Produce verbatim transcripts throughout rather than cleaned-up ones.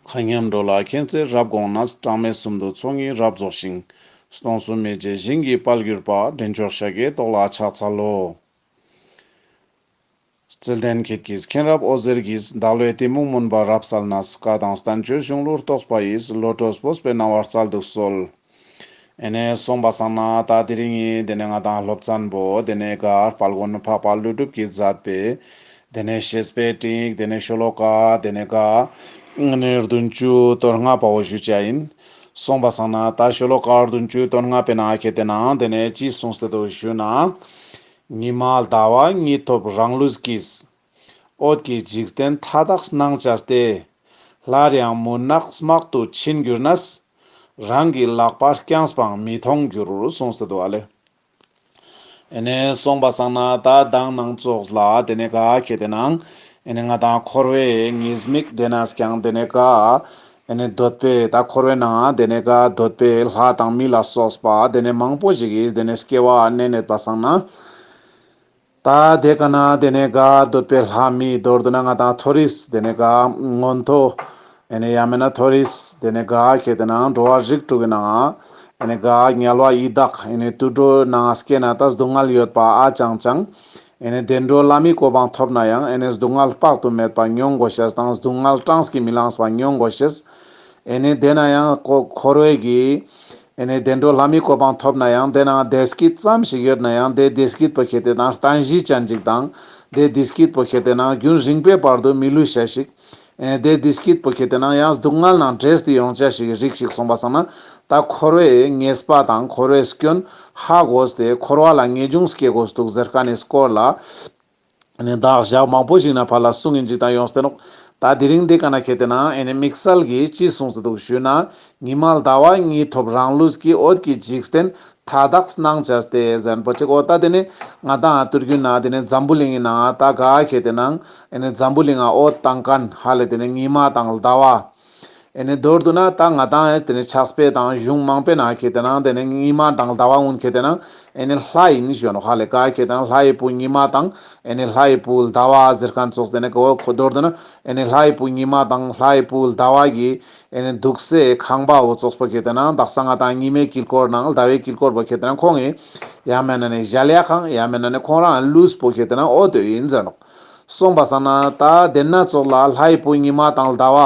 མཁའ་མཉམ་འགྲོ་ལ་མཁྱེན་བརྩེ་རབ་དགོངས་ནས། གྲངས་མེད་གསུམ་དུ་ཚོགས་གཉིས་རབ་རྫོགས་ཤིང་། སྟོང་གསུམ་མི་མཇེད་ཞིང་གི་དཔལ་གྱུར་པ། འདྲེན་མཆོག་ཤཱཀྱའི་ཏོག་ལ་ཕྱག་འཚལ་ལོ། བརྩེ་ལྡན་ཁྱེད་ཀྱིས་མཁྱེན་རབ་འོད་ཟེར་གྱིས། བདག་བློའི་གཏི་མུག་མུན་པ་རབ་བསལ་ནས། བཀའ་དང་བསྟན་བཅོས་གཞུང་ལུགས་རྟོགས་པ་ཡིས། བློ་གྲོས་སྤོབས་པའི་སྣང་བ་སྩལ་དུ་གསོལ། ཨེ་ནེ་སོང་པ་སང་ན་ད་དེ་རིང་ངི་དེ་ནེ་ང་དང་སློབ་ཚན་པོ་དེ་ནེ་ག་དཔལ་མགོན་འཕགས་པ་ཀླུ་སྒྲུབ་ཀྱིས་མཛད་པའི་དེ་ནེ་བཤེས་པའི་སྤྲིངས་ཡིག་དེ་ནེ་ཤོ་ལོ་ཀ་དེ་ནེ་ག་ཨེ་ནེ་བདུན་ཅུ་དོན་ལྔ་པ་བོ་ཞུ་ཅེས་ཡིན། སོང་པ་སང་ན་ད་ཤོ་ལོ་ཀ་བདུན་ཅུ་དོན་ལྔ་པའི་ནང་ཁེ་ཏེ་ན་དེ་ནེ་ཅི་གསུངས་ཏེ་འདུག་ཞུ་ན། ཉི་མ་ཟླ་བ་གཉིས་ཐོབ་རང་ལུས་ཀྱིས། འོད་ཀྱི་འཇིག་རྟེན་མཐའ་དག་སྣང་བྱས་ཏེ། སླར་ཡང་མུན་ནག་སྨག་ཏུ་ཕྱིན་གྱུར་ནས། རང་གི་ལག་པ་བརྐྱངས་པའང་མི་མཐོང་འགྱུར་གསུངས་ཏེ་འདུག་ཨ་ལེ། ཨེ་ནེ་སོང་པ་སང་ན་ད་མདང་ནང་ཙོགས་ལ་དེ་ནེ་ག་ཁེ་ཏེ་ན་ཨེ་ནེ་ང་དང་འཁོར་བའི་ཉེས་དམིགས་དེ་ནས་ཀྱང་དེ་ནེ་ག་ཨེ་ནེ་འདོད་པའི་ད་འཁོར་བའི་ནང་དེ་ནེ་ག་འདོད་པའི་ལྷ་དང་མི་ལ་སོགས་པ་དེ་ནེ་མང་པོ་ཞིག་གིས་དེ་ནེ་སྐྱེ་བ་གནས་ནེད་པ་སང་ན། ད་དེ་ཀ་ན་དེ་ནེ་ག་འདོད་པའི་ལྷ་མི་མདོར་བསྡུ་ན་ང་དང་མཐོ་རིས་དེ་ནེ་ག་མངོན་མཐོ། ཨེ་ནེ་ཡང་མེད་ན་མཐོ་རིས་དེ་ནེ་ག་ཁེ་ཏེ་ན་འགྲོ་བ་རིགས་དྲུག་གི་ནང་ཨེ་ནེ་ག་དམྱལ་བ་ཡི་དྭགས་ཨེ་ནེ་དུད་འགྲོ་ནང་སྐྱེས་ན་ད་སྡུག་བསྔལ་ཡོད་པ་ཨ་ཅང་ཅང་། ཨེ་ནེ་བདེ་འགྲོ་ལྷ་མིའི་གོ་འཕང་ཐོབ་ན་ཡང་ཨེ་ནེ་སྡུག་བསྔལ་དཔག་ཏུ་མེད་པ་མྱོང་དགོས་ཤེས་དང་སྡུག་བསྔལ་གྲངས་ཀྱིས་མི་ལངས་པ་མྱོང་དགོས་ཤེས། ཨེ་ནེ་དེ་ན་ཡང་ཁོ་འཁོར་བའི་གི་ཨེ་ནེ་བདེ་འགྲོ་ལྷ་མིའི་གོ་འཕང་ཐོབ་ན་ཡང་དེ་ནང་བདེ་སྐྱིད་ཙམ་ཞིག་ཡོད་ན་ཡང་དེ་བདེ་སྐྱིད་པོ་ཁེ་ཏེ་ན་རྟེན་གཞི་ཅན་ཅིག་དང་དེ་བདེ་སྐྱིད་པོ་ཁེ་ཏེ་ན་རྒྱུན་རིང་པོའི་བར་དུ་མི་ལུས་ཤེས་ཤིག། ཨེ་ནེ་དེ་བདེ་སྐྱིད་པོ་ཁེ་ཏེ་ན་ཡང་སྡུག་བསྔལ་ནང་འདྲེས་ཏེ་ཡོང་ཅེས་ཤིག་རིགས་ཤིག་སོང་པ་སང་ན་ད་འཁོར་བའི་ཉེས་པ་དང་འཁོར་བའི་སྐྱོན་ཧ་གོ་སྟེ་འཁོར་བ་ལ་ངེས་འབྱུང་སྐྱེ་དགོས་འདུག་ཟེར་མཁན་ནི་སྐོར་ལ། ཨེ་ནེ་ད་ཞག་མང་པོ་ཞིག་ནེ་ཕར་ལ་གསུང་ཡིན་ཅིག་དང་ཡོངས་ཏེ་ནོག། ད་དེ་རིང་དེ་ཀ་ན་ཁེ་ཏེ་ན་ཨེ་ནེ་དམིགས་བསལ་གྱིས་ཅི་གསུངས་ཏེ་འདུག་ཞུ་ན། ཉི་མ་ཟླ་བ་གཉིས་ཐོབ་རང་ལུས་ཀྱི། འོད་ཀྱི་འཇིག་རྟེན་མཐའ་དག་སྣང་བྱས་ཏེ་ཟེར་མཁན་པོ་ཅིག། འོ་ད་དེ་ནེ་ང་དང་ཨ་ཏུར་རྒྱུན་ན་དེ་ནེ་འཛམ་བུ་གླིང་གི་ནང་ད་ག་ཁེ་ཏེ་ན་ཨེ་ནེ་འཛམ་བུ་གླིང་ང་འོད་བཏང་མཁན་ཧ་ལེ་དེ་ནེ་ཉི་མ་དང་ཟླ་བ། ཨེ་ནེ་མདོར་བསྡུ་ན་ད་ང་དང་ཨེ་དེ་ནེ་ཕྱག་དཔེ་དང་གཞུང་མང་པོའི་ནང་ཁེ་ཏེ་ན་དེ་ནེ་ཉི་མ་དང་ཟླ་བ་གུན་ཁེ་ཏེ་ན་ཨེ་ནེ་ལྷ་ཡིན་ཞུ་ནོག་ཧ་ལེ། ག་ཁེ་ཏེ་ན་ལྷ་ཡི་བུ་ཉི་མ་དང་ཨེ་ནེ་ལྷ་ཡི་བུ་ཟླ་བ་ཟེར་མཁན་ཙོགས་དེ་ནེ་གོ་ཁོ་མདོར་བསྡུ་ན་ཨེ་ནེ་ལྷ་ཡི་བུ་ཉི་མ་དང་ལྷ་ཡི་བུ་ཟླ་བ་གི་ཨེ་ནེ་འདུག་སའི་ཁང་པ་བོ་ཙོགས་པོ་ཁེ་ཏེ་ན་དག་ས་ང་དང་ཉི་མའི་དཀྱིལ་འཁོར་ནང་ཟླ་བའི་དཀྱིལ་འཁོར་པོ་ཁེ་ཏེ་ན་ཁོང་ངི་ཡང་མེད་ན་ནི་གཞལ་ཡས་ཁང་ཡང་མེད་ན་ནི་ཁོང་རང་ལུས་པོ་ཁེ་ཏེ་ན་འོ་དེ་ཡིན་ཟེར་ནོག། སོང་པ་སང་ན་ད་དེ་ན་ཙོགས་ལ་ལྷ་ཡི་བུ་ཉི་མ་དང་ཟླ་བ་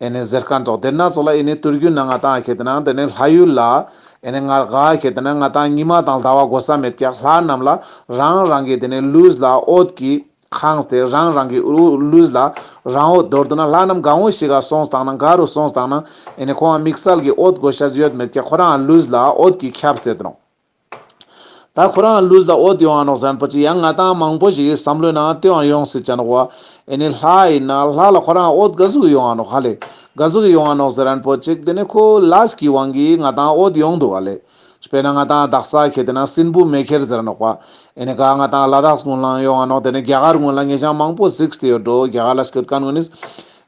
ཨེ་ནེ་ཟེར་མཁན་ཙོགས་དེ་ན་ཙོགས་ལ་ཨེ་ནེ་ཏུར་རྒྱུན་ན་ང་དང་ཁེ་ཏེ་ན་དེ་ནེ་ལྷ་ཡུལ་ལ་ཨེ་ནེ་ང་ག་ཁེ་ཏེ་ན་ང་དང་ཉི་མ་དང་ཟླ་བ་དགོས་ས་མེད་ཀྱག། ལྷ་རྣམས་ལ་རང་རང་གི་དེ་ནེ་ལུས་ལ་འོད་ཀྱིས་ཁེངས་ཏེ་རང་རང་གི་ལུས་ལ་རང་འོད། མདོར་བསྡུ་ན་ལྷ་རྣམས་གང་བོ་ཞིག་ག་སོང་སྟངས་ན་ག་རུ་སོང་སྟངས་ན་ཨེ་ནེ་ཁོང་དམིགས་བསལ་གྱི་འོད་དགོས་ཤེས་ཡོད་མེད་ཀྱག། ཁོ་རང་ལུས་ལ་འོད་ཀྱིས་ཁྱབ་སྟེ་དུག། ད་ཁོ་རང་ལུས་ལ་འོད་ཡོང་ང་ནོག་ཟེར་མཁན་པོ་ཅིག་ཡང་ང་དང་མང་པོ་ཞིག་གི་བསམ་བློའི་ནང་དེའང་ཡོང་སྲིད་ཅེས་ནོག་པ། ཨེ་ནེ་ལྷ་ཡིན་ན་ལྷ་ལ་ཁོ་རང་འོད་ག་ཟུག་ཡོང་ང་ནོག་ཧ་ལེ། ག་ཟུག་ཡོང་ང་ནོག་ཟེར་མཁན་པོ་ཅིག་དེ་ནེ་ཁོ་ལས་ཀྱི་དབང་གིས་ང་དང་འོད་ཡོང་འདུག་ཧ་ལེ། དཔེར་ན་ང་དང་དག་ས་ཁེ་ཏེ་ན་སྲིན་བུ་མེ་ཁྱེར་ཟེར་ནོག་པ། ཨེ་ནེ་ག་ང་དང་ལ་དྭགས་གུན་ལའང་ཡོང་ང་ནོག། དེ་ནེ་རྒྱ་གར་གུན་ལ་ངེད་ཅག་མང་པོ་གཟིགས་ཏེ་ཡོད་འགྲོ། རྒྱ་གར་ལ་སྐྱོད་མཁན་གུན་ནི་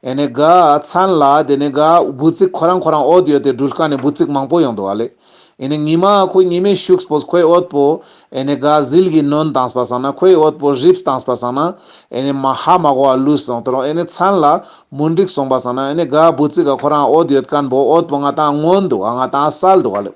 ཨེ་ནེ་ག་མཚན་ལ་དེ་ནེ་ག་འབུ་ཚིག་ཁོ་རང་ཁོ་རང་འོད་ཡོད་དེ་འགྲུལ་མཁན་ནི་འབུ་ཚིག་མང་པོ་ཡོང་འདུག་ཧ་ལེ། ཨེ་ནེ་ཉི་མ་ཁོ་ཉི་མའི་ཤུགས་པོས་ཁོའི་འོད་པོ་ཨེ་ནེ་ག་ཟིལ་གྱིས་གནོན་བཏངས་པ་སང་ན་ཁོའི་འོད་པོ་རིབ་བཏངས་པ་སང་ན་ཨེ་ནེ་མ་ཧ་མ་གོ་བ་ལུས་སོང་། དེ་རུ་ཨེ་ནེ་མཚན་ལ་མུན་དིག་སོང་པ་སང་ན་ཨེ་ནེ་ག་འབུ་ཚིག་ག་ཁོ་རང་འོད་ཡོད་མཁན་པོ་འོད་པོ་ང་དང་མངོན་འདུག་ང་དང་གསལ་འདུག་ཧ་ལེ།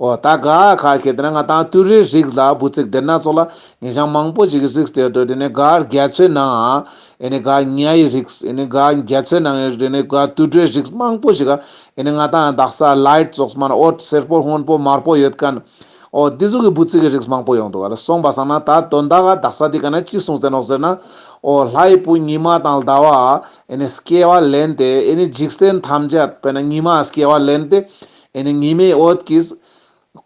འོ་ད་ག་ཁ་ཁེ་ཏེ་ན་ང་དང་དུད་འགྲོའི་རིགས་ལ་འབུ་ཚིག་དེ་ན་ཙོགས་ལ་ངེད་ཅག་མང་པོ་ཞིག་གིས་གཟིགས་ཏེ་ཡོད་དེ་ནེ་ག་རྒྱ་མཚོའི་ནང་ཨེ་ནེ་ག་ཉ་ཡི་རིགས་ཨེ་ནེ་ག་རྒྱ་མཚོའི་ནང་ཨེ་ནེ་ག་དུད་འགྲོའི་རིགས་མང་པོ་ཞིག་ག་ཨེ་ནེ་ང་དང་དག་ས་ལའིཊ་ཙོགས་མ་ན་འོད་སེར་པོ་སྔོན་པོ་དམར་པོ་ཡོད་མཁན། འོ་དེ་ཟུག་གི་འབུ་ཚིག་གི་རིགས་མང་པོ་ཡོང་འདུག་ག་ལ། སོང་པ་སང་ན་ད་དོན་དག་ག་དག་ས་དེ་ཀ་ན་ཅི་གསུངས་ཏེ་ནོག་ཟེར་ན། འོ་ལྷ་ཡི་བུ་ཉི་མ་དང་ཟླ་བ་ཨེ་ནེ་སྐྱེ་བ་ལེན་ཏེ་ཨེ་ནེ་འཇིག་རྟེན་ཐམས་ཅད་དཔེར་ན་ཉི་མ་སྐྱེ་བ་ལེན་ཏེ་ཨེ་ནེ་ཉི་མའི་འོད་ཀྱིས་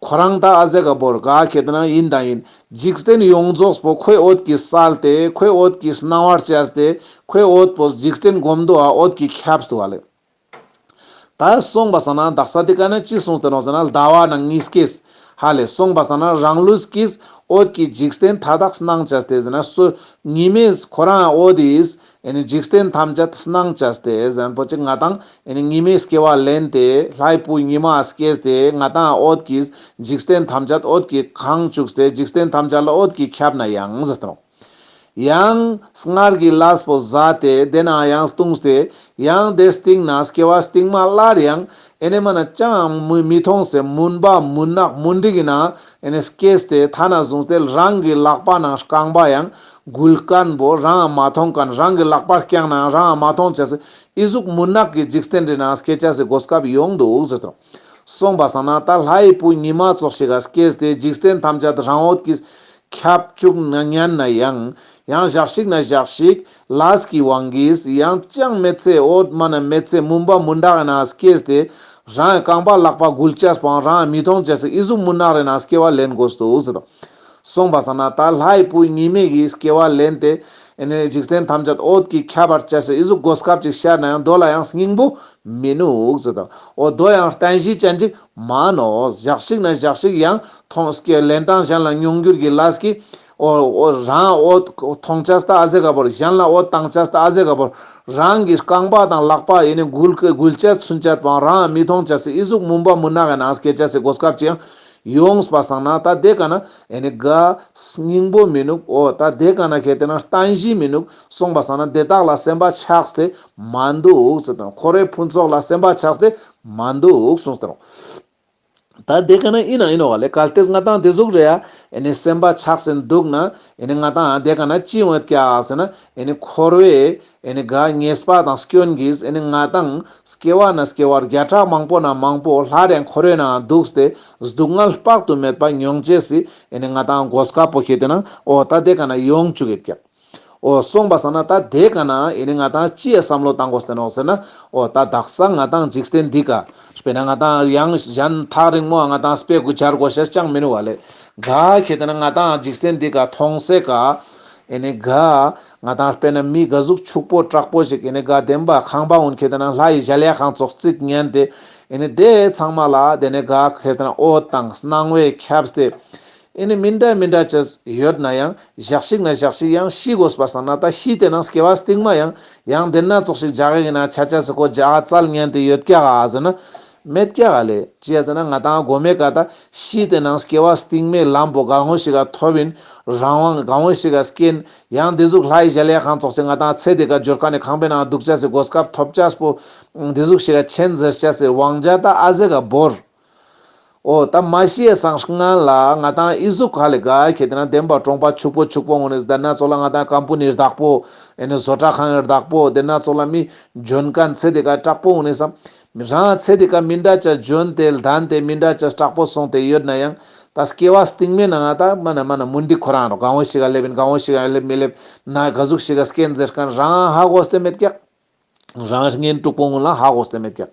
ཁོ་རང་ད་ཨ་ཟེ་ག་བོར་ག་ཁེ་ཏེ་ན་ཡིན་དང་ཡིན། འཇིག་རྟེན་ཡོངས་རྫོགས་པོ་ཁོའི་འོད་ཀྱིས་གསལ་ཏེ་ཁོའི་འོད་ཀྱིས་སྣང་བར་བྱས་ཏེ་ཁོའི་འོད་པོ་འཇིག་རྟེན་གོམ་དུ་ཨ་འོད་ཀྱིས་ཁྱབ་སུ་བ་ལེ། ད་སོང་པ་སང་ན་དག་ས་དེ་ཀ་ན་ཅི་གསུངས་ཏེ་ནོག་ཟེར་ན་ཟླ་བ་ནང་གཉིས་ཀས་ཧ་ལེ། སོང་པ་སང་ན་རང་ལུས་ཀྱིས་འོད་ཀྱི་འཇིག་རྟེན་མཐའ་དག་སྣང་བྱས་ཏེ་ཟེར་ན་སུ་ཉི་མས་ཁོ་རང་འོད་དེས་ཨེ་ནེ་འཇིག་རྟེན་ཐམས་ཅད་སྣང་བྱས་ཏེ་ཟེར་མཁན་པོ་ཅིག་ང་དང་ཨེ་ནེ་ཉི་མའི་སྐྱེ་བ་ལེན་ཏེ་ལྷའི་བུ་ཉི་མ་སྐྱེས་ཏེ་ང་དང་འོད་ཀྱིས་འཇིག་རྟེན་ཐམས་ཅད་འོད་ཀྱིས་གང་བཅུག་སྟེ་འཇིག་རྟེན་ཐམས་ཅད་ལ་འོད་ཀྱིས་ཁྱབ་ན་ཡང་ཟེར་ཏེ་ནོག། ཡང་སྔར་གྱི་ལས་པོ་ཟད་དེ་དེ་ན་ཡང་ལྟུང་སྟེ་ཡང་དེ་སྟིང་ན་སྐྱེ་བ་སྟིང་མ་སླར་ཡང་ཨེ་ནེ་མ་ན་ཅང་མི་མི་མཐོང་སྟེ་མུན་པ་མུན་ནག་མུན་དིག་གི་ནང་ཨེ་ནེ་སྐྱེས་ཏེ་ཐ་ན་བཟུང་སྟེ་རང་གི་ལག་པ་ནང་རྐང་པ་ཡང་འགུལ་མཁན་པོ་རང་མ་མཐོང་མཁན་རང་གི་ལག་པ་བརྐྱངས་ན་རང་མ་མཐོང་ཅེས་སི་ཨི་ཟུག་མུན་ནག་གི་འཇིག་རྟེན་རི་ནང་སྐྱེ་ཅེས་སི་གོ་སྐབས་ཡོང་འདུག་ཟེར་དང་། སོང་པ་སང་ན་ད་ལྷའི་བུ་ཉི་མ་ཙོགས་ཤིག་ག་སྐྱེས་ཏེ་འཇིག་རྟེན་ཐམས་ཅད་རང་འོད་ཀྱིས་ཁྱབ་བཅུག་ན་ཉན་ན་ཡང་ཡང་ཞག་ཞིག་ན་ཞག་ཞིག་ལས་ཀྱི་དབང་གིས་ཡང་ཅང་མེད་ཚེ་འོད་མ་ན་མེད་ཚེ་མུན་པ་མུན་དག་ན་སྐྱེས་ཏེ་རང་རྐང་པ་ལག་པ་འགུལ་ཅེས་པོའང་རང་མི་མཐོང་ཅེས་སི་ཨི་ཟུག་མུན་ནག་རི་ནང་སྐྱེ་བ་ལེན་དགོས་འདུག་ཟེར་དང་། སོང་པ་སང་ན་ད་ལྷའི་བུ་ཉི་མའི་གི་སྐྱེ་བ་ལེན་ཏེ་ཨེ་ནེ་འཇིག་རྟེན་ཐམས་ཅད་འོད་ཀྱིས་ཁྱབ་པར་བྱས་སེ་ཨི་ཟུག་གོ་སྐབས་ཅིག་ཤར་ན་ཡང་དོ་ལ་ཡང་སྙིང་པོ་མི་ནུག་ཟེར་དང་། འོ་དོ་ཡང་བརྟན་གཞི་ཅན་ཅིག་མ་ནོག་ཞག་ཞིག་ན་ཞག་ཞིག་ཡང་མཐོང་སྐྱེ་ལན་གྲངས་གཞན་ལ་མྱོང་འགྱུར་གྱི་ལས་ཀྱིས་འོ་འོ་རང་འོ་མཐོང་ཅེས་ད་ཨ་ཟེ་ག་བོར་གཞན་ལ་འོ་བཏང་ཅེས་ད་ཨ་ཟེ་ག་བོར་རང་གི་རྐང་པ་དང་ལག་པ་ཡེ་ནེ་འགུལ་འགུལ་ཅེས་ཚུན་ཆད་པའང་རང་མི་མཐོང་ཅེས་སི་ཨི་ཟུག་མུན་པ་མུན་ནག་གི་ནང་སྐྱེ་ཅེས་སི་གོ་སྐབས་ཅིག་ཡང་ཡོངས་པ་སང་ན་ད་དེ་ཀ་ན་ཨེ་ནེ་ག་སྙིང་པོ་མི་ནུག་འོ་ད་དེ་ཀ་ན་ཁེ་ཏེ་ན་བརྟན་གཞི་མི་ནུག་སོང་པ་སང་ན་དེ་དག་ལ་སེམས་པ་ཆགས་ཏེ་མ་འདུག་ཟེར་དང་། འཁོར་བའི་ཕུན་ཚོགས་ལ་སེམས་པ་ཆགས་ཏེ་མ་འདུག་གསུངས་ཏེ་ནོག་ད་དེ་ཀ་ན་ཨིན་ན་ཨིན་ནོག་ལེ། གལ་ཏེ་ང་དང་དེ་ཟུག་རེ་ཡ་ཨེ་ནེ་སེམས་པ་ཆགས་ཏེ་འདུག་ན་ཨེ་ནེ་ང་དང་དེ་ཀ་ན་ཅི་ཡོང་ཡོད་ཀྱག་ཟེར་ན་ཨེ་ནེ་འཁོར་བའི་ཨེ་ནེ་ག་ཉེས་པ་དང་སྐྱོན་གྱིས་ཨེ་ནེ་ང་དང་སྐྱེ་བ་ན་སྐྱེ་བ་བརྒྱ་ཕྲག་མང་པོ་ན་མང་པོ་སླར་ཡང་འཁོར་བའི་ནང་འདུག་སྟེ་སྡུག་བསྔལ་དཔག་ཏུ་མེད་པ་མྱོང་ཅེས་སི་ཨེ་ནེ་ང་དང་གོ་སྐབས་པོ་ཁེ་ཏེ་ན་འོ་ད་དེ་ཀ་ན་ཡོང་བཅུག་གེད་ཀྱག་འོ་སོང་པ་སང་ན་ད་དེ་ཀ་ན་ཨེ་ནེ་ང་དང་ཅི་ཡ་བསམ་བློ་བཏང་དགོས་ཏེ་ནོག་ཟེར་ན། འོ་ད་དག་ས་ང་དང་འཇིག་རྟེན་འདི་ཀ་དཔེར་ན་ང་དང་ཡང་གཞན་ཐག་རིང་མོ་ང་དང་དཔེ་གུ་སྦྱར་དགོས་ཤེས་ཅང་མི་ནུག་བ་ལེ། ག་ཁེ་ཏེ་ན་ང་དང་འཇིག་རྟེན་འདི་ཀ་མཐོང་སའི་ཀ་ཨེ་ནེ་ག་ང་དང་དཔེར་ན་མི་ག་ཟུག་ཕྱུག་པོ་དྲག་པོ་ཞིག་ཨེ་ནེ་ག་བདེན་པ་ཁང་པ་འོན་ཁེ་ཏེ་ན་ལྷ་ཡི་གཞལ་ཡས་ཁང་ཙོགས་ཅིག་ཉན་ཏེ་ཨེ་ནེ་དེ་ཚང་མ་ལ་དེ་ནེ་ག་ཁེ་ཏེ་ན་འོད་དང་སྣང་བས་ཁྱབ་སྟེ། ཨེ་ནེ་མི་འདྲ་མི་འདྲ་ཅེས་ཡོད་ན་ཡང་ཞག་ཞིག་ན་ཞག་ཞིག་ཡང་ཤི་དགོས་པ་སང་ན་ད་ཤི་དེ་ནང་སྐྱེ་བ་སྟིང་མ་ཡང་ཡང་དེ་ན་ཙོགས་ཤིག་ཇག་གི་ན་ཆ་ཆ་སི་ཁོ་ཇག་ཙལ་ཉན་ཏེ་ཡོད་ཀྱག་ག་ཟེར་ན་མེད་ཀྱག་ག་ལེ། ཅི་ཡ་ཟེར་ན་ང་དང་གོ་མེ་ཀ་ད་ཤི་དེ་ནང་སྐྱེ་བ་སྟིང་མའི་ལམ་པོ་གང་བོ་ཞིག་ག་ཐོབ་ཡིན། རང་དབང་གང་བོ་ཞིག་ག་སྐྱེན། ཡང་དེ་ཟུག་ལྷ་ཡི་གཞལ་ཡས་ཁང་ཙོགས་སི་ང་དང་ཚེ་འདི་ཀ་འབྱོར་ཁན་ནི་ཁང་པའི་ནང་འདུག་ཅེས་སི་གོ་སྐབས་ཐོབ་ཅེས་པོ་དེ་ཟུག་ཞིག་ག་ཆེན་ཟེར་ཅེས་སི་དབང་ཆ་ད་ཨ་ཟེ་ག་བོར། འོ་ད་མ་ཤི་ཡ་སང་སྔན་ལ་ང་དང་ཨི་ཟུག་ཧ་ལེ་ག་ཁེ་ཏེ་ན་བདེན་པ་གྲོང་པ་ཕྱུག་པོ་ཕྱུག་པོ་ངོ་ནས་དེ་ན་ཙོགས་ལ་ང་དང་ཀམ་པ་ནི་བདག་པོ་ཨེ་ནེ་བཟོ་གྲྭ་ཁང་ངི་བདག་པོ་དེ་ན་ཙོགས་ལ་མི་འཇོན་ཁན་ཚེ་འདི་ཀ་དྲག་པོ་ངོ་ནས་སམ། རང་ཚེ་འདི་ཀ་མི་འདྲ་ཅེས་འཇོན་ཏེ་ལྡན་ཏེ་མི་འདྲ་ཅེས་དྲག་པོ་སོང་སྟེ་ཡོད་ན་ཡང་ད་སྐྱེ་བ་སྟིང་མའི་ནང་ང་ད་མ་ན་མ་ན་མུན་དིག་ཁོ་རང་རོ། གང་བོ་ཞིག་ག་སླེབ་ཡིན་གང་བོ་ཞིག་ག་སླེབ་མི་སླེབ་ན་ག་ཟུག་ཞིག་ག་སྐྱེན་ཟེར་ཁན་རང་ཧ་གོ་སྟེ་མེད་ཀྱག་རང་གཉེན་དྲུག་པོ་ངོ་ལ་ཧ་གོ་སྟེ་མེད་ཀྱག་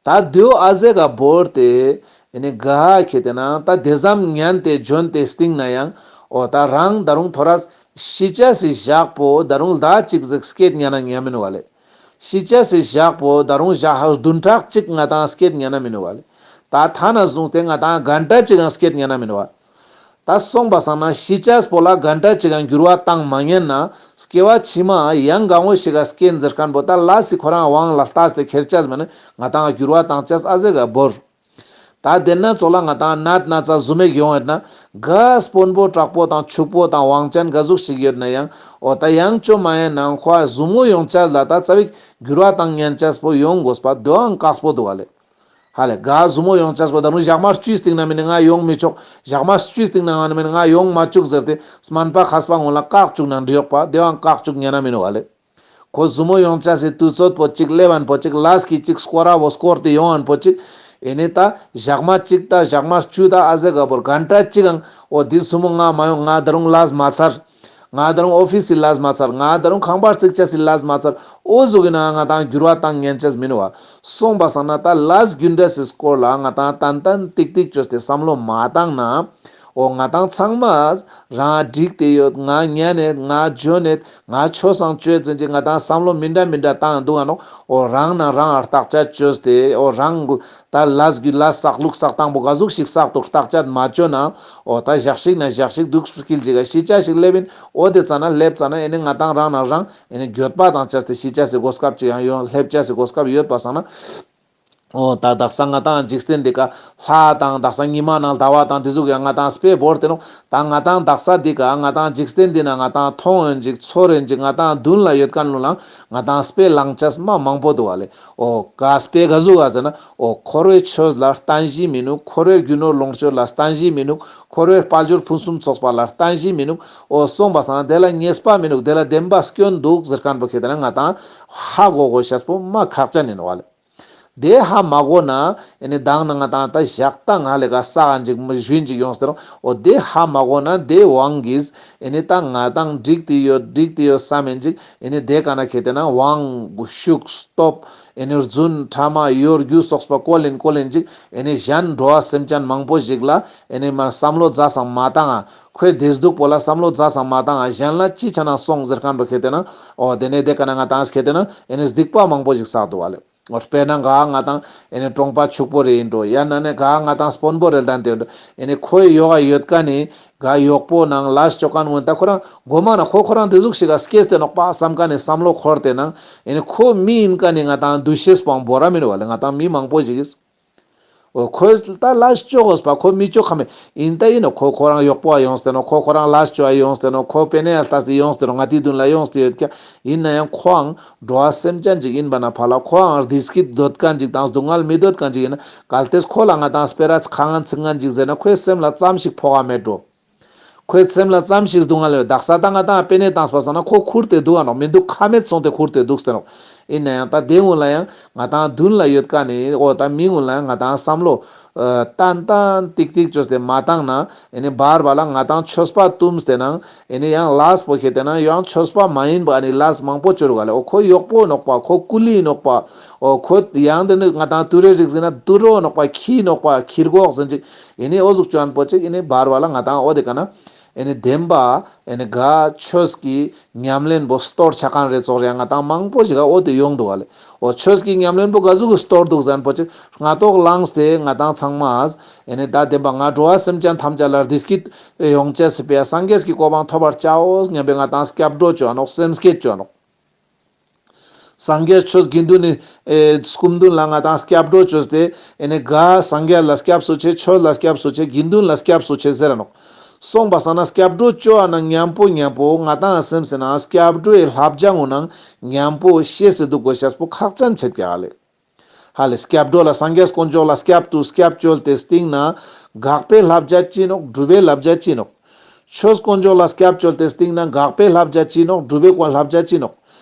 ད་དེའོ་ཨ་ཟེ་ག་བོར་ཏེ་ཨེ་ནེ་ག་ཁེ་ཏེ་ན་ད་དེ་ཙམ་ཉན་ཏེ་འཇོན་ཏེ་སྟིང་ན་ཡང་འོ་ད་རང་ད་རུང་ཐོ་རས་ཤི་ཅེས་སི་ཞག་པོ་ད་རུང་ཟླ་གཅིག་ཟིག་སྐྱེད་ཉན་ན་ཉན་མི་ནུག་བ་ལེ། ཤི་ཅེས་སི་ཞག་པོ་ད་རུང་ཞག་ཧ་བདུན་ཕྲག་གཅིག་ང་དང་སྐྱེད་ཉན་ན་མི་ནུག་བ་ལེ། ད་ཐ་ན་བཟུང་སྟེ་ང་དང་གན་ཊ་གཅིག་ཡང་སྐྱེད་ཉན་ན་མི་ནུག་བ། ད་སོང་པ་སང་ན་ཤི་ཅེས་པོ་ལ་གན་ཊ་གཅིག་ཡང་འགྱུར་བ་བཏང་མ་ཉན་ན་སྐྱེ་བ་ཕྱི་མ་ཡང་གང་བོ་ཞིག་ག་སྐྱེན་ཟེར་ཁན་པོ་ད་ལས་སི་ཁོ་རང་དབང་ལ་ལྟས་ཏེ་ཁྱེར་ཅེས་མ་ནེ་ང་དང་འགྱུར་བ་བཏང་ཅེས་ཨ་ཟེ་ག་བོར། ད་དེ་ན་ཙོགས་ལ་ང་དང་ནད་ན་ཚ་ཟུར་མོ་ཞིག་ཡོང་ཡོད་ན་ག་དཔོན་པོ་དྲག་པོ་དང་ཕྱུག་པོ་དང་དབང་ཅན་ག་ཟུག་ཞིག་ཡོད་ན་ཡང་འོ་ད་ཡང་ཅོ་མ་ཡིན་ནང་ཁོ་ཟུར་མོ་ཡོང་ཅེས་ལ་ད་ཙ་པིག་འགྱུར་བ་བཏང་ཉན་ཅེས་པོ་ཡོང་དགོས་པ་དེའང་དཀགས་པོ་འདུག་བ་ལེ། ཧ་ལེ་ག་ཟུར་མོ་ཡོང་ཅེས་པོ་ད་རུང་ཞག་མ་བཅུའི་སྟིང་ན་མ་ནེ་ང་ཡོང་མི་ཆོག་ཞག་མ་བཅུའི་སྟིང་ན་ང་མ་ནེ་ང་ཡོང་མ་བཅུག་ཟེར་ཏེ་སྨན་པ་མཁས་པ་ངོ་ལ་བཀག་བཅུག་ན་འགྲིག་ཡོག་པ་དེའང་བཀག་བཅུག་ཉན་ན་མི་ནུག་བ་ལེ། ཁོ་ཟུར་མོ་ཡོང་ཅེས་སི་དུས་ཚོད་པོ་གཅིག་སླེབ་ཡིན་པོ་གཅིག་ལས་ཀྱི་གཅིག་སྐོར་ར་བོ་སྐོར་ཏེ་ཡོང་ཡིན་པོ་གཅིག་ཨེ་ནེ་ད་ཞག་མ་གཅིག་ད་ཞག་མ་བཅུ་ད་ཨ་ཟེ་ག་བོར་གན་ཊ་གཅིག་ཡང་འོ་དེ་ཟུར་མོ་ང་མ་ཡོང་ང་ད་རུང་ལས་མ་ཚར། ང་ད་རུང་ཨོ་ཕིས་སི་ལས་མ་ཚར། ང་ད་རུང་ཁང་པ་རྩིག་ཅེས་སི་ལས་མ་ཚར། འོ་ཟུག་གི་ནང་ང་དང་འགྱུར་བ་བཏང་ཉན་ཅེས་མི་ནུག་བ། སོང་པ་སང་ན་ད་ལས་རྒྱུ་འབྲས་སི་སྐོར་ལ་ང་དང་ཏན་ཏན་ཏིག་ཏིག་ཅོས་ཏེ་བསམ་བློ་མ་བཏང་ན། འོ་ང་དང་ཚང་མ་རང་འགྲིག་སྟེ་ཡོད། ང་ཉན་ནེད་ང་འཇོན་ནེད་ང་ཆོས་སང་ཆོས་ཟེར་ཅེས་ང་དང་བསམ་བློ་མི་འདྲ་མི་འདྲ་བཏང་འདུག་ག་ནོག་འོ་རང་ན་རང་བརྟག་དཔྱད་ཅོས་ཏེ་འོ་རང་གུ་ད་ལས་རྒྱུ་ལས་བསགས་ལུགས་བསགས་སྟངས་པོ་ག་ཟུག་ཞིག་བསགས་འདུག་བརྟག་དཔྱད་མ་ཅོས་ན། འོ་ད་ཞག་ཞིག་ན་ཞག་ཞིག་དུག་སྐྱིལ་ཅིག་ག་ཤི་ཅེས་ཞིག་སླེབ་ཡིན། འོ་དེ་ཙ་ན་སླེབ་ཙ་ན་ཨེ་ནེ་ང་དང་རང་ན་རང་ཨེ་ནེ་འགྱོད་པ་དང་བཅས་ཏེ་ཤི་ཅེས་སི་གོ་སྐབས་ཅིག་ཡང་ཡོང་སླེབ་ཅེས་སི་གོ་སྐབས་ཡོད་པ་སང་ན། འོ་ད་དག་ས་ང་ཏང་འཇིག་རྟེན་འདི་ཀ་ལྷ་དང་དག་ས་ཉི་མ་ནང་ཟླ་བ་དང་དེ་ཟུག་ཡང་ང་ཏང་དཔེ་བོར་ཏེ་ནོག། ད་ང་ཏང་དག་ས་འདི་ཀ་ང་ཏང་འཇིག་རྟེན་འདི་ན་ང་ཏང་མཐོང་ཡོང་ཅིག་ཚོར་ཡོང་ཅིག་ང་ཏང་མདུན་ལ་ཡོད་མཁན་ལུ་ལ་ང་ཏང་དཔེ་བླང་ཅེས་མ་མང་པོ་འདུག་བ་ལེ། འོ་ག་དཔེ་ག་ཟུག་ག་ཟེར་ན། འོ་འཁོར་བའི་ཆོས་ལ་བརྟན་གཞི་མི་ནུག། འཁོར་བའི་རྒྱུ་ནོར་ལོངས་སྤྱོད་ལ་བརྟན་གཞི་མི་ནུག། འཁོར་བའི་དཔལ་འབྱོར་ཕུན་སུམ་ཚོགས་པ་ལ་བརྟན་གཞི་མི་ནུག། འོ་སོང་པ་སང་ན་དེ་ལ་ཉེས་པ་མི་ནུག། དེ་ལ་བདེན་པ་སྐྱོན་འདུག་ཟེར་མཁན་པོ་ཁེ་ཏེ་ན་ང་ཏང་ཧ་གོ་དགོས་ཤེས་པོ་མ་ཁག་ཅན་ཡིན་ནོག་བ་ལེ། དེ་ཧ་མ་གོ་ན་ཨེ་ནི་མདང་ན་ང་ཏང་ད་ཞག་ཏང་ང་ལེ་ག་ས་ག་འཇིག་མ་ཞུན་འཇིག་ཡོངས་ཏེ་རོ། འོ་དེ་ཧ་མ་གོ་ན་དེ་དབང་གིས་ཨེ་ནི་ད་ང་ཏང་འགྲིག་ཏེ་ཡོད་འགྲིག་ཏེ་ཡོད་བསམ་ཡིན་ཅིག། ཨེ་ནི་དེ་ཀ་ན་ཁེ་ཏེ་ན་དབང་ཤུགས་སྟོབས་ཨེ་ནི་རྫུན་ཕྲ་མ་གཡོ་སྒྱུ་སོགས་པ་བཀོལ་ཡིན་བཀོལ་ཡིན་ཅིག། ཨེ་ནི་གཞན་འགྲོ་བ་སེམས་ཅན་མང་པོ་ཞིག་ལ་ཨེ་ནི་མ་བསམ་བློ་རྫ་སང་མ་བཏང་ང་། ཁོའི་བདེ་སྡུག་པོ་ལ་བསམ་བློ་རྫ་སང་མ་བཏང་ང་གཞན་ལ་ཅི་ཆ་ན་སོང་ཟེར་མཁན་པོ་ཁེ་ཏེ་ན། འོ་དེ་ནས་དེ་ཀ་ན་ང་ཏང་ཁེ་ཏེ་ན་ཨེ་ནི་སྡིག་པ་མང་པོ་ཞིག་བསགས་འདུག་བ་ལེ། དཔེར་ན་ག་ང་ཏང་ཨེ་ནི་གྲོང་པ་ཕྱུག་པོ་རེ་ཡིན་འགྲོ། ཡང་ན་ནི་ག་ང་ཏང་དཔོན་པོ་རེ་ལྡན་ཏེ་ཡིན་འགྲོ། ཨེ་ནི་ཁོའི་ཡོག་ག་ཡོད་མཁན་ནི་ག་གཡོག་པོ་ནང་ལས་ཅོ་མཁན་ངོ་ད་ཁོ་རང་མགོ་མ་ན་ཁོ་ཁོ་རང་དེ་ཟུག་ཞིག་ག་སྐྱེས་ཏེ་ནོག་པ་བསམ་མཁན་ནི་བསམ་བློ་འཁོར་ཏེ་ནང་ཨེ་ནི་ཁོ་མི་ཡིན་མཁན་ནི་ང་ཏང་འདུ་ཤེས་པོའང་བོར་ར་མི་འདུག་བ་ལེ། ང་ཏང་མི་མང་པོ་ཞིག་གིས། འོ་ཁོས་ད་ལས་ཅོ་དགོས་པ་ཁོ་མི་ཅོ་ཁ་མེད་ཡིན་ད་ཡིན་ནོག། ཁོ་ཁོ་རང་གཡོག་པོ་ཡོངས་ཏེ་ནོག། ཁོ་ཁོ་རང་ལས་ཅོ་ཡོངས་ཏེ་ནོག། ཁོ་པེ་ནེ་ལྟ་སི་ཡོངས་ཏེ་ནོག། ང་ཏི་མདུན་ལ་ཡོངས་ཏེ་ཡོད་ཀྱག། ཡིན་ན་ཡང་ཁོའང་འགྲོ་བ་སེམས་ཅན་ཅིག་ཡིན་པ་ན་ཕ་ལ་ཁོའང་བདེ་སྐྱིད་འདོད་མཁན་ཅིག་དང་སྡུག་བསྔལ་མི་འདོད་མཁན་ཅིག་ཡིན་ན་གལ་ཏེ་ཁོ་ལ་ང་ཏང་སྤེ་ར་ཁ་ངན་ཚིག་ངན་ཅིག་ཟེར་ན་ཁོའི་སེམས་ལ་ཙམ་ཞིག་ཕོག་ག་མེད་འགྲོ། ཁོའི་སེམས་ལ་ཙམ་ཞིག་སྡུག་བསྔལ་ཡོད། དག་ས་ད་ང་ཏང་པེ་ནེ་བཏང་སྤ་སང་ན་ཁོ་ཁུར་ཏེ་འདུག་ག་ནོག། མི་འདུག་ཁ་མེད་སོང་སྟེ་ཁུར་ཏེ་འདུག་སྟེ་ནོག། ཡིན་ན་ཡང་ད་དེ་སྔོན་ལ་ཡང་ང་ཏང་མདུན་ལ་ཡོད་མཁན་ནི་འོ་ད་མི་སྔོན་ལ་ཡང་ང་ཏང་བསམ་བློ་ཨ་ཏན་ཏན་ཏིག་ཏིག་བཅོས་ཏེ་མ་བཏང་ན་ཨེ་ནི་བར་བར་ལ་ང་ཏང་ཆོས་པ་བཏུམས་ཏེ་ནང་ཨེ་ནི་ཡང་ལས་པོ་ཁེ་ཏེ་ན་ཡང་ཆོས་པ་མ་ཡིན་པ་ཨ་ནི་ལས་མང་པོ་བཅོ་རུག་ག་ལེ། འོ་ཁོ་གཡོག་པོ་ནོག་པ། ཁོ་ཀུ་ལི་ནོག་པ། འོ་ཁོ་ཡང་དེ་ནི་ང་ཏང་དུད་འགྲོའི་རིགས་ཟེར་ན་དུད་འགྲོ་ནོག་པ། ཁྱི་ནོག་པ། ཁྱི་རྒོག་ཟེར་ཅིག། ཨེ་ནི་འོ་ཟུག་བཅོ་ཨན་པོ་ཅིག་ཨེ་ནི་བར་བར་ལ་ང་ཏང་འོ་དེ་ཀ་ན་ཨེ་ནི་བདེན་པ་ཨེ་ནི་ག་ཆོས་ཀྱི་ཉམས་ལེན་པོ་སྟོར་ཆ་མཁན་རེ་ཙོགས་རེ་ང་ཏང་མང་པོ་ཞིག་ག་འོ་དེ་ཡོང་འདུག་ག་ལེ། འོ་ཆོས་ཀྱི་ཉམས་ལེན་པོ་ག་ཟུག་གི་སྟོར་འདུག་ཟེར་ན་པོ་ཅིག་སྔ་ཏོག་ལངས་ཏེ་ང་ཏང་ཚང་མ་ཨེ་ནི་ད་བདེན་པ་ང་འགྲོ་བ་སེམས་ཅན་ཐམས་ཅད་ལ་བདེ་སྐྱིད་ཡོང་ཅེས་སི་ཕི་ཡ་སངས་རྒྱས་ཀྱི་གོ་འཕང་ཐོབ་པར་བྱའོ་སྙམ་པའི་ང་ཏང་སྐྱབས་འགྲོ་བཅོ་ནོག། སེམས་བསྐྱེད་བཅོ་ནོག། སངས་རྒྱས་ཆོས་དགེ་འདུན་ནི་ཨེ་སྐུ་མདུན་ལ་ང་ཏང་སྐྱབས་འགྲོ་བཅོས་ཏེ་ཨེ་ནི་ག་སངས་རྒྱས་ལ་སྐྱབས་སུ་མཆི། ཆོས་ལ་སྐྱབས་སུ་མཆི། དགེ་འདུན་ལ་སྐྱབས་སུ་མཆི་ཟེར་ར་ནོག། སོང་པ་སང་ན་སྐྱབས་འགྲོ་བཅོ་བ་ན་མཉམ་པོ་མཉམ་པོ་ང་ཏང་སེམས་སི་ནང་སྐྱབས་འགྲོའི་བསླབ་བྱ་ངོ་ནང་མཉམ་པོ་ཤེས་སི་འདུག་དགོས་ཤེས་པོ་ཁག་ཅན་ཆེད་ཀྱག་ལེ། ཧ་ལེ་སྐྱབས་འགྲོ་ལ་སངས་རྒྱས་དཀོན་མཆོག་ལ་སྐྱབས་སུ་སྐྱབས་བཅོལ་ཏེ་སྟིང་ན་དགག་པའི་བསླབ་བྱ་ཅི་ནོག། སྒྲུབ་པའི་བསླབ་བྱ་ཅི་ནོག། ཆོས་དཀོན་མཆོག་ལ་སྐྱབས་བཅོལ་ཏེ་སྟིང་ན་དགག་པའི་བསླབ་བྱ་ཅི་ནོག། སྒྲུབ་པའི་བསླབ་བྱ་ཅི་ནོག།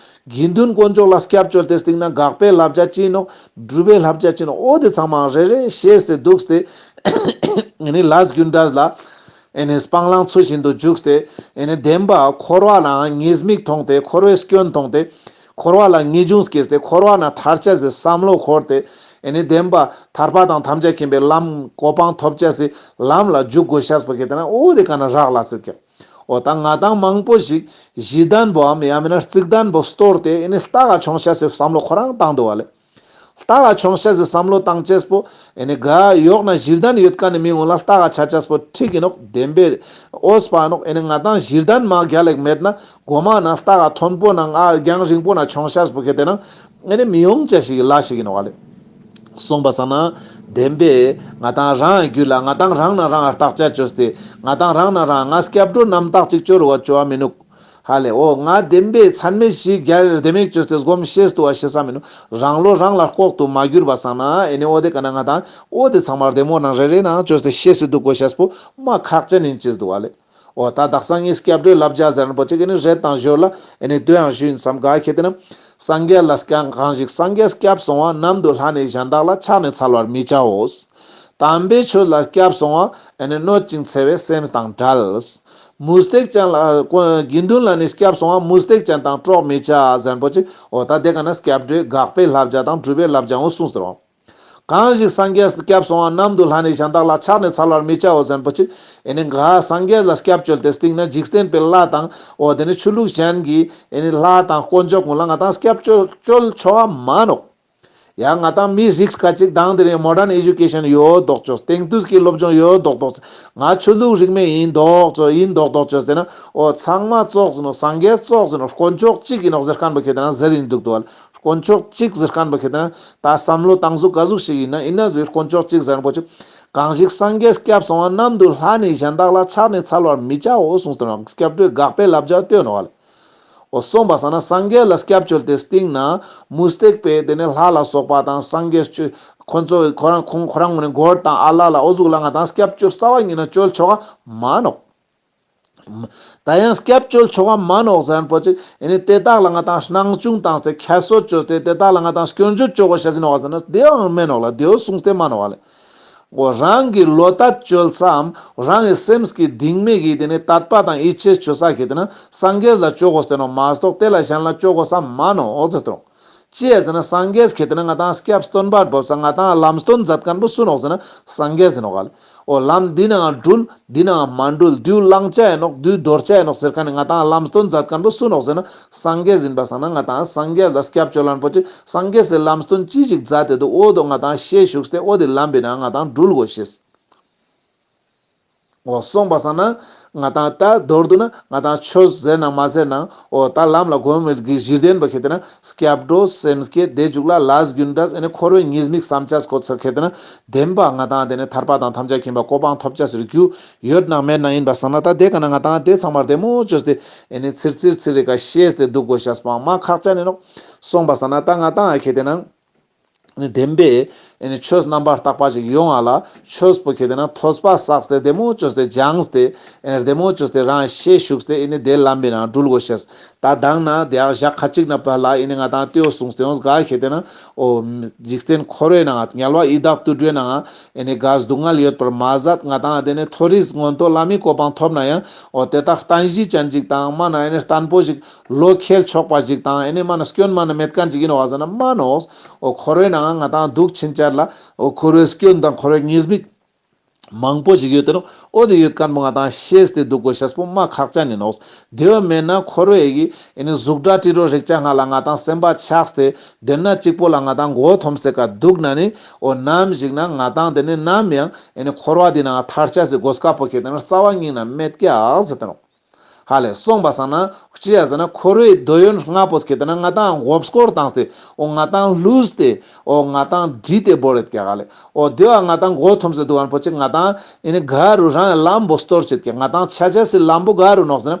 དགེ་འདུན་དཀོན་མཆོག་ལ་སྐྱབས་བཅོལ་ཏེ་སྟིང་ན་དགག་པའི་བསླབ་བྱ་ཅི་ནོག། སྒྲུབ་པའི་བསླབ་བྱ་ཅི་ནོག། འོ་དེ་ཚང་མ་རེ་རེ་ཤེས་སེ་འདུག་སྟེ་ཨེ་ནི་ལས་རྒྱུ་འབྲས་ལ་ཨེ་ནི་སྤང་བླང་ཚུལ་བཞིན་དུ་འཇུག་སྟེ་ཨེ་ནི་བདེན་པ་འཁོར་བ་ནང་ཉེས་དམིགས་མཐོང་སྟེ་འཁོར་བའི་སྐྱོན་མཐོང་སྟེ་འཁོར་བ་ལ་ངེས་འབྱུང་སྐྱེས་ཏེ་འཁོར་བ་ནས་ཐར་ཅེས་སི་བསམ་བློ་འཁོར་ཏེ་ཨེ་ནི་བདེན་པ་ཐར་པ་དང་ཐམས་ཅད་མཁྱེན་པའི་ལམ་གོ་འཕང་ཐོབ་ཅེས་སི་ལམ་ལ་འཇུག་དགོས་ཤེས་པོ་ཁེ་ཏེ་ན་འོ་དེ་ཀ་ན་རག་ལས་སེ་ཀྱག། འོ་ད་ང་ཏང་མང་པོ་ཞིག་གཞི་རྟེན་པོའམ་ཡང་མིན་ན་རྩིག་གདན་པོ་སྟོར་ཏེ་ཨེ་ནི་ལྟག་ག་མཆོང་ཤེས་སི་བསམ་བློ་ཁོ་རང་བཏང་འདུག་བ་ལེ། ལྟག་ག་མཆོང་ཤེས་སི་བསམ་བློ་བཏང་ཅེས་པོ་ཨེ་ནི་ག་ཡོག་ན་གཞི་རྟེན་ཡོད་མཁན་ནི་མི་ངོ་ལ་ལྟག་ག་ཆ་ཅེས་པོ་འགྲིག་གི་ནོག། བདེན་པའི་འོས་པ་ནོག། ཨེ་ནི་ང་ཏང་གཞི་རྟེན་མ་རྒྱལ་ལེགས་མེད་ན་གོ་མ་ན་ལྟག་ག་མཐོན་པོ་ནང་ང་རྒྱང་རིང་པོ་ན་མཆོང་ཤེས་པོ་ཁེ་ཏེ་ན་ཨེ་ནི་མི་ཡོང་ཅེས་ཤིག་ལ་ཞིག་ཡིན་ནོག་ལེ། སོང་པ་སང་ན་བདེན་པའི་ང་ཏང་རང་རྒྱུད་ལ་ང་ཏང་རང་ན་རང་བརྟག་དཔྱད་བཅོས་ཏེ་ང་ཏང་རང་ན་རང་ང་སྐྱབས་འགྲོ་རྣམ་དག་ཅིག་བཅོ་རུ་བ་བཅོ་བ་མི་ནུག། ཧ་ལེ་འོ་ང་བདེན་པའི་ཚད་མེད་བཞི་རྒྱལ་བདེ་མེད་བཅོས་ཏེ་སྒོམ་ཤེས་ཏུ་བ་ཤེས་ས་མི་ནུག། རང་བློ་རང་ལ་ལྐོག་ཏུ་མ་གྱུར་པ་སང་ན་ཨེ་ནི་འོ་དེ་ཀ་ན་ང་ཏང་འོ་དེ་ཚང་མ་བདེ་མོ་ནང་རེ་རེ་ནང་བཅོས་ཏེ་ཤེས་སི་འདུག་གོ་ཤེས་པོ་མ་ཁག་ཅན་ཡིན་ཅེས་འདུག་བ་ལེ། འོ་ད་དག་ས་ངའི་སྐྱབས་འགྲོའི་བསླབ་བྱ་ཟེར་ན་པོ་ཅིག་ཨེ་ནི་རེད་དང་ཞོར་ལ་ཨེ་ནི་དོན་ཡང་ཞུ་ཡིན་བསམ་ག་ཁེ་ཏེ་ན། སངས་རྒྱས་ལ་སྐྱབས་གང་ཞིག་སངས་རྒྱས་སྐྱབས་སོང་བ། ནམ་དུ་ལྷ་ནི་གཞན་དག་ལ། ཕྱག་ནི་འཚལ་བར་མི་བྱའོ། དམ་པའི་ཆོས་ལ་སྐྱབས་སོང་བ། ཨེ་ནི་གནོད་ཅིང་འཚེ་བའི་སེམས་དང་བྲལ། མུ་སྟེགས་ཅན་ལ་དགེ་འདུན་ལ་ནི་སྐྱབས་སོང་བ། མུ་སྟེགས་ཅན་དང་གྲོགས་མི་བྱ་ཟེར་ན་པོ་ཅིག། འོ་ད་དེ་ཀ་ན་སྐྱབས་འགྲོའི་དགག་པའི་བསླབ་བྱ་དང་སྒྲུབ་པའི་བསླབ་བྱ་འོ་གསུངས་ཏེ་རོ། གང་ཞིག་སངས་རྒྱས་སྐྱབས་སོང་བ། ནམ་དུ་ལྷ་ནི་གཞན་དག་ལ། ཕྱག་ནི་འཚལ་བར་མི་བྱའོ་ཟེར་ན་པོ་ཅིག། ཨེ་ནི་ག་སངས་རྒྱས་ལ་སྐྱབས་བཅོལ་ཏེ་སྟིང་ན་འཇིག་རྟེན་པའི་ལྷ་དང་འོ་དེ་ནི་ཆོས་ལུགས་གཞན་གྱི་ཨེ་ནི་ལྷ་དང་དཀོན་མཆོག་ཀུན་ལ་ང་ཏང་སྐྱབས་བཅོལ་བཅོལ་ཆོག་ག་མ་ནོག། ཡང་ང་ཏང་མི་རིགས་ཁ་ཅིག་དང་དེ་རིང་མོ་ཌན་ཨེ་ཇུ་ཀེ་ཤན་ཡོད་མདོག་ཅོས། དེང་དུས་ཀྱི་སློབ་སྦྱོང་ཡོད་མདོག་མདོག་ཅོས། ང་ཆོས་ལུགས་རིས་མེད་ཡིན་མདོག་ཅོས། ཡིན་མདོག་མདོག་ཅོས་ཏེ་ན། འོ་ཚང་མ་ཙོགས་ཟེར་ནོག། སངས་རྒྱས་ཙོགས་ཟེར་ནོག། དཀོན་མཆོག་གཅིག་ཡིན་ནོག་ཟེར་མཁན་པོ་ཁེ་ཏེ་ན་ཟེར་ཡིན་འདུག་ཏོ་ཨ་ལེ། དཀོན་མཆོག་གཅིག་ཟེར་མཁན་པོ་ཁེ་ཏེ་ན་ད་བསམ་བློ་བཏང་ཟུག་ག་ཟུག་ཞིག་ཡིན་ན་ཡིན་ན་ཟེར། དཀོན་མཆོག་གཅིག་ཟེར་མཁན་པོ་ཅིག། གང་ཞིག་སངས་རྒྱས་སྐྱབས་སོང་བ་རྣམས་དུ་ལྷ་ནི་གཞན་དག་ལ། ཕྱག་ནི་འཚལ་བར་མི་བྱའོ་གསུངས་ཏེ་ནོག། སྐྱབས་འགྲོའི་དགག་པའི་བསླབ་བྱ་སྟོན་ནོག་ཨ་ལེ། འོ་སོང་པ་སང་ན་སངས་རྒྱས་ལ་སྐྱབས་བཅོལ་ཏེ་སྟིང་ན་མུ་སྟེགས་པའི་དེ་ནས་ལྷ་ལ་སོགས་པ་དང་སངས་རྒྱས་ཆོས་ཁོ་ཚོ་ཁོ་རང་ཁོང་ཁོ་རང་ངོས་ནས་གོཌ་དང་ཨ་ལ་ལ་འོ་ཟུག་ལ་ང་ཏང་སྐྱབས་བཅོལ་རྩ་བ་ཉིད་ནས་བཅོལ་ཆོག་ག་མ་ནོག། ད་ཡང་སྐྱབས་བཅོལ་ཆོག་ག་མ་ནོག་ཟེར་མཁན་པོ་ཅིག། ཨེ་ནི་དེ་དག་ལ་ང་ཏང་སྣང་ཆུང་བཏང་སྟེ་ཁྱད་གསོད་བཅོས་ཏེ་དེ་དག་ལ་ང་ཏང་སྐྱོན་བརྗོད་བཅོ་དགོས་ཤེས་ཡིན་ནོག་ཟེར་ན་དེའང་མེན་ནོག་ལ། དེའོ་གསུངས་ཏེ་མ་ནོག་ལ། འོ་རང་གི་བློ་ཐད་བཅོལ་སའམ་རང་གི་སེམས་ཀྱི་གདིང་མེད་ཀྱི་དེ་ནས་དད་པ་དང་ཡིད་ཆེས་བཅོ་ས་ཁེ་ཏེ་ན་སངས་རྒྱས་ལ་བཅོ་དགོས་ཏེ་ནོག་མ་གཏོགས་དེ་ལ་གཞན་ལ་བཅོ་དགོས་ས་མ་ནོག་ཟེར་ཏོ། ཅི་ཡ་ཟེར་ན་སངས་རྒྱས་ཁེ་ཏེ་ན་ང་ཏང་སྐྱབས་སྟོན་པ་བོ་ས་ང་ཏང་ལམ་སྟོན་མཛད་མཁན་པོ་སུ་ནོག་ཟེར་ན་སངས་རྒྱས་ཟེར་ནོག་ལ། འོ་ལམ་འདི་ནང་འགྲུལ། འདི་ནང་མ་འགྲུལ། འདི་བླང་བྱ་ཡིན་ནོག། འདི་དོར་བྱ་ཡིན་ནོག་ཟེར་མཁན་ནི་ང་ཏང་ལམ་སྟོན་མཛད་མཁན་པོ་སུ་ནོག་ཟེར་ན་སངས་རྒྱས་ཡིན་པ་སང་ན་ང་ཏང་སངས་རྒྱས་ལ་སྐྱབས་བཅོལ་ལན་པོ་ཅིག། སངས་རྒྱས་སི་ལམ་སྟོན་ཅི་ཞིག་མཛད་དེ་འདུག། འོ་དོ་ང་ཏང་ཤེས་བཅུག་སྟེ་འོ་དེ་ལམ་པའི་ནང་ང་ཏང་འགྲུལ་དགོས་ཤེས། འོ་སོང་པ་སང་ན་ང་ཏང་ད་མདོར་བསྡུ་ན་ང་ཏང་ཆོས་ཟེར་ན་མ་ཟེར་ན་འོ་ད་ལམ་ལ་གོམས་མེད་ཀྱི་གཞི་རྟེན་པོ་ཁེ་ཏེ་ན་སྐྱབས་འགྲོ་སེམས་བསྐྱེད་དེ་མཇུག་ལ་ལས་རྒྱུ་འབྲས་ཨེ་ནི་འཁོར་བའི་ཉེས་དམིགས་བསམ་བྱས་སྐོར་ཚོ་ཁེ་ཏེ་ན་བདེན་པ་ང་ཏང་དེ་ནི་ཐར་པ་དང་ཐམས་ཅད་མཁྱེན་པ་གོ་འཕང་ཐོབ་བྱ་ཟེར་རྒྱུ་ཡོད་ན་མེད་ན་ཡིན་པ་སང་ན་ད་དེ་ག་ན་ང་ཏང་དེ་ཚང་མ་བདེ་མོ་བཅོས་ཏེ་ཨེ་ནི་ཚིར་ཚིར་ཚིར་རེ་ཀ་ཤེས་ཏེ་འདུག་དགོས་ཤེས་པོ་མ་ཁག་ཅན་ཡིན་ནོག། སོང་པ་སང་ན་ད་ང་ཏང་ཨ་ཁེ་ཏེ་ན་ཨེ་ནི་བདེན་པའི་ཨེ་ནི་ཆོས་རྣམ་པར་དག་པ་ཞིག་ཡོང་ང་ལ་ཆོས་པོ་ཁེ་ཏེ་ན་ཐོས་པ་བསགས་ཏེ་བདེ་མོ་བཅོས་ཏེ་སྦྱངས་ཏེ་ཨེ་ནི་བདེ་མོ་བཅོས་ཏེ་རང་ཤེས་བཅུག་སྟེ་ཨེ་ནི་དེ་ལམ་པའི་ནང་འགྲུལ་དགོས་ཤེས། ད་དང་ན་དེ་ཡང་ཞག་ཁ་ཅིག་ན་པ་ལ་ཨེ་ནི་ང་ཏང་དེའོ་གསུངས་ཏེ་ཡོངས་ག་ཁེ་ཏེ་ན་འོ་འཇིག་རྟེན་འཁོར་བའི་ནང་དམྱལ་བ་ཡི་དྭགས་དུད་འགྲོའི་ནང་ཨེ་ནི་ག་སྡུག་བསྔལ་ཡོད་པར་མ་ཟད་ང་ཏང་དེ་ནི་མཐོ་རིས་མངོན་མཐོ་ལྷ་མིའི་གོ་འཕང་ཐོབ་ན་ཡང་འོ་དེ་དག་གཏན་གཞི་ཅན་ཅིག་དང་མ་ན་ཨེ་ནི་བརྟན་པོ་ཞིག་བློ་ཁེལ་ཆོག་པ་ཞིག་དང་ཨེ་ནི་མ་ན་སྐྱོན་མ་ན་མེད་མཁན་ཅིག་ཡིན་ནོག་ཟེར་ན་མ་ནོག། འོ་འཁོར་བའི་ནང་ང་ཏང་འདུག་ཕྱིན་ཆད་ལ་འོ་འཁོར་བའི་སྐྱོན་དང་འཁོར་བའི་ཉེས་དམིགས་མང་པོ་ཞིག་ཡོད་དེ་ནོག། འོ་དེ་ཡོད་མཁན་པོ་ང་ཏང་ཤེས་ཏེ་འདུག་དགོས་ཤེས་པོ་མ་ཁག་ཅན་ཡིན་ནོག། དེ་བ་མེད་ན་འཁོར་བའི་གི་ཨེ་ནི་གཟུགས་སྒྲ་དྲི་རོ་རེག་བྱ་ལྔ་ལ་ང་ཏང་སེམས་པ་ཆགས་ཏེ་དེ་ན་གཅིག་པོ་ལ་ང་ཏང་མགོ་འཐོམས་སེ་ཀ་འདུག་ན་ནི་འོ་ནམ་ཞིག་ན་ང་ཏང་དེ་ནི་ནམ་ཡང་ཨེ་ནི་འཁོར་བ་འདི་ནང་ཐར་ཆ་སི་གོ་སྐབས་པོ་ཁེ་ཏེ་ན་རྩ་བ་ཉིད་ན་མེད་ཀྱག་ཟེར་ཏེ་ནོག། ཧ་ལས་སོང་པ་སང་ན་ཅི་ཡ་ཟེར་ན་འཁོར་བའི་འདོད་ཡོན་ལྔ་པོ་ཁེ་ཏེ་ན་ང་ཏང་མགོ་སྐོར་བཏང་སྟེ་འོ་ང་ཏང་ལུས་ཏེ་འོ་ང་ཏང་འདྲིས་ཏེ་བོར་ཡོད་ཀྱག་ཧ་ལས། འོ་དེ་བ་ང་ཏང་མགོ་འཐོམས་སེ་འདུག་མཁན་པོ་ཅིག་ང་ཏང་ཨེ་ནི་ག་རུ་རང་ལམ་པོ་སྟོར་བཅད་ཀྱག། ང་ཏང་ཆ་ཆ་སི་ལམ་པོ་ག་རུ་ནོག་ཟེར་ན་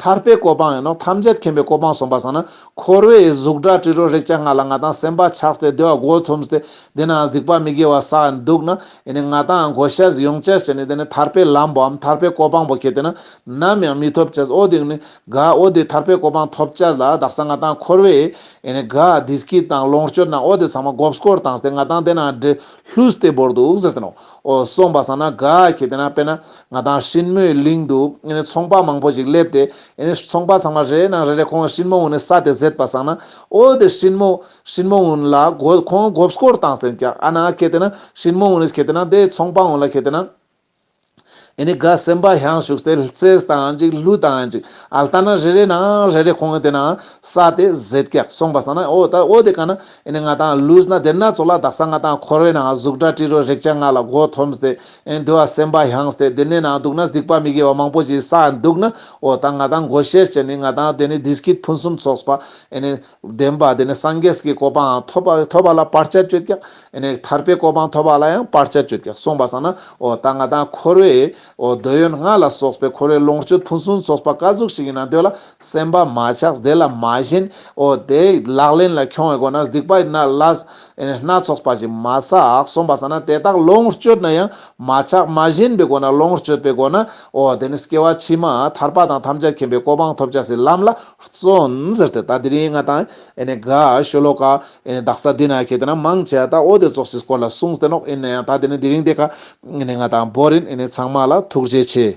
ཐར་པའི་གོ་འཕང་ཡིན་ནོག། ཐམས་ཅད་མཁྱེན་པའི་གོ་འཕང་སོང་པ་སང་ན་འཁོར་བའི་གཟུགས་སྒྲ་དྲི་རོ་རེག་བྱ་ལྔ་ལ་ང་ཏང་སེམས་པ་ཆགས་ཏེ་དེ་བ་མགོ་འཐོམས་ཏེ་དེ་ན་སྡིག་པ་མི་དགེ་བ་བསགས་འདུག་ན་ཨེ་ནི་ང་ཏང་གོ་ཤེས་ཡོང་ཆ་ཟེར་ནི་དེ་ནི་ཐར་པའི་ལམ་པོའམ་ཐར་པའི་གོ་འཕང་པོ་ཁེ་ཏེ་ན་ནམ་ཡང་མི་ཐོབ་ཆ། འོ་དེ་ནི་ག་འོ་དེ་ཐར་པའི་གོ་འཕང་ཐོབ་ཆ་ལ་དག་ས་ང་ཏང་འཁོར་བའི་ཨེ་ནི་ག་བདེ་སྐྱིད་དང་ལོངས་སྤྱོད་ན་འོ་དེ་ཚང་མ་མགོ་སྐོར་བཏང་སྟེ་ང་ཏང་དེ་ན་འདྲེ་ལུས་ཏེ་བོར་འདུག་ཟེར་ཏེ་ནོག། འོ་སོང་པ་སང་ན་ག་ཁེ་ཏེ་ན་དཔེར་ན་ང་ཏང་སྲིན་མོའི་གླིང་དུ་ཨེ་ནི་ཚོང་པ་མང་པོ་ཞིག་སླེབས་ཏེ་ཨེ་ནི་ཚོང་པ་ཚང་མ་རེ་ནང་རེ་རེ་ཁོང་སྲིན་མོ་གུན་ནི་ས་དེ་ཟད་པ་སང་ན་འོ་དེ་སྲིན་མོ་སྲིན་མོ་གུན་ལ་མགོ་ཁོང་མགོ་སྐོར་བཏང་སྟེ་ཀྱག། ཨ་ན་ཁེ་ཏེ་ན་སྲིན་མོ་གུན་ནི་ཁེ་ཏེ་ན་དེ་ཚོང་པ་གུན་ལ་ཁེ་ཏེ་ན་ཨེ་ནི་ག་སེམས་པ་ཡང་ཞུགས་ཏེ་རྩེས་དང་ཅིག་ལུས་དང་ཅིག་ཨལ་ཏ་ན་རེ་རེ་ནང་རེ་རེ་ཁོང་གི་དེ་ན་ས་དེ་ཟད་ཀྱག། སོང་པ་སང་ན་འོ་ད་འོ་དེ་ག་ན་ཨེ་ནི་ང་ཏང་ལུས་ན་དེ་ན་ཚོགས་ལ་དག་ས་ང་ཏང་འཁོར་བའི་ནང་གཟུགས་སྒྲ་དྲི་རོ་རེག་བྱ་ལྔ་ལ་མགོ་འཐོམས་ཏེ་ཨེ་ནི་དེ་བ་སེམས་པ་ཡང་སྟེ་དེ་ནས་ནང་འདུག་ན་སྡིག་པ་མི་དགེ་བ་མང་པོ་ཞིག་བསགས་འདུག་ན་འོ་ད་ང་ཏང་གོ་ཤེས་བྱས་ནི་ང་ཏང་དེ་ནི་བདེ་སྐྱིད་ཕུན་སུམ་ཚོགས་པ་ཨེ་ནི་བདེན་པ་དེ་ནི་སངས་རྒྱས་ཀྱི་གོ་འཕང་ཐོབ་པ་ཐོབ་པ་ལ་བར་ཆད་གཅོད་ཀྱག། ཨེ་ནི་ཐར་པའི་གོ་འཕང་ཐོབ་པ་ལ་ཡང་བར་ཆད་གཅོད་ཀྱག། སོང་པ་སང་ན་འོ་ད་ང་ཏང་འཁོར་བའི་འོ་འདོད་ཡོན་ལྔ་ལ་སོགས་པའི་འཁོར་བའི་ལོངས་སྤྱོད་ཕུན་སུམ་ཚོགས་པ་ག་ཟུག་ཞིག་ཡིན་ན་དེ་ལ་སེམས་པ་མ་ཆགས། དེ་ལ་མ་ཞེན། འོ་དེ་ལག་ལེན་ལ་ཁྱོང་བའི་སྒོ་ན་སྡིག་པ་ཡིན་ན་ལས་ཨེ་ནི་སྣ་ཚོགས་པ་ཞིག་མ་བསགས། སོང་པ་སང་ན་དེ་དག་ལོངས་སྤྱོད་ན་ཡང་མ་ཆགས་མ་ཞེན་པའི་སྒོ་ན་ལོངས་སྤྱོད་པའི་སྒོ་ན་འོ་དེ་ནི་སྐྱེ་བ་ཕྱི་མ་ཐར་པ་དང་ཐམས་ཅད་མཁྱེན་པའི་གོ་འཕང་ཐོབ་བྱ་སའི་ལམ་ལ་བརྩོན་ཟེར་ཏེ། ད་དེ་རིང་ང་ཏང་ཨེ་ནི་ག་ཤོ་ལོ་ཀ་ཨེ་ནི་དག་ས་འདི་ན་ཁེ་ཏེ་ན་མང་ཆེ་ད་འོ་དེ་ཙོགས་སི་སྐོར་ལ་གསུངས་ཏེ་ནོག། ཡིན་ན་ཡང་ད་དེ་ནི་དེ་རིང་དེ་ཀ་ཨེ་ནི་ང་ཏང་བོར་ཡིན། ཨེ་ནི་ཚང་མ་ལ་ཐུགས་རྗེ་ཆེ།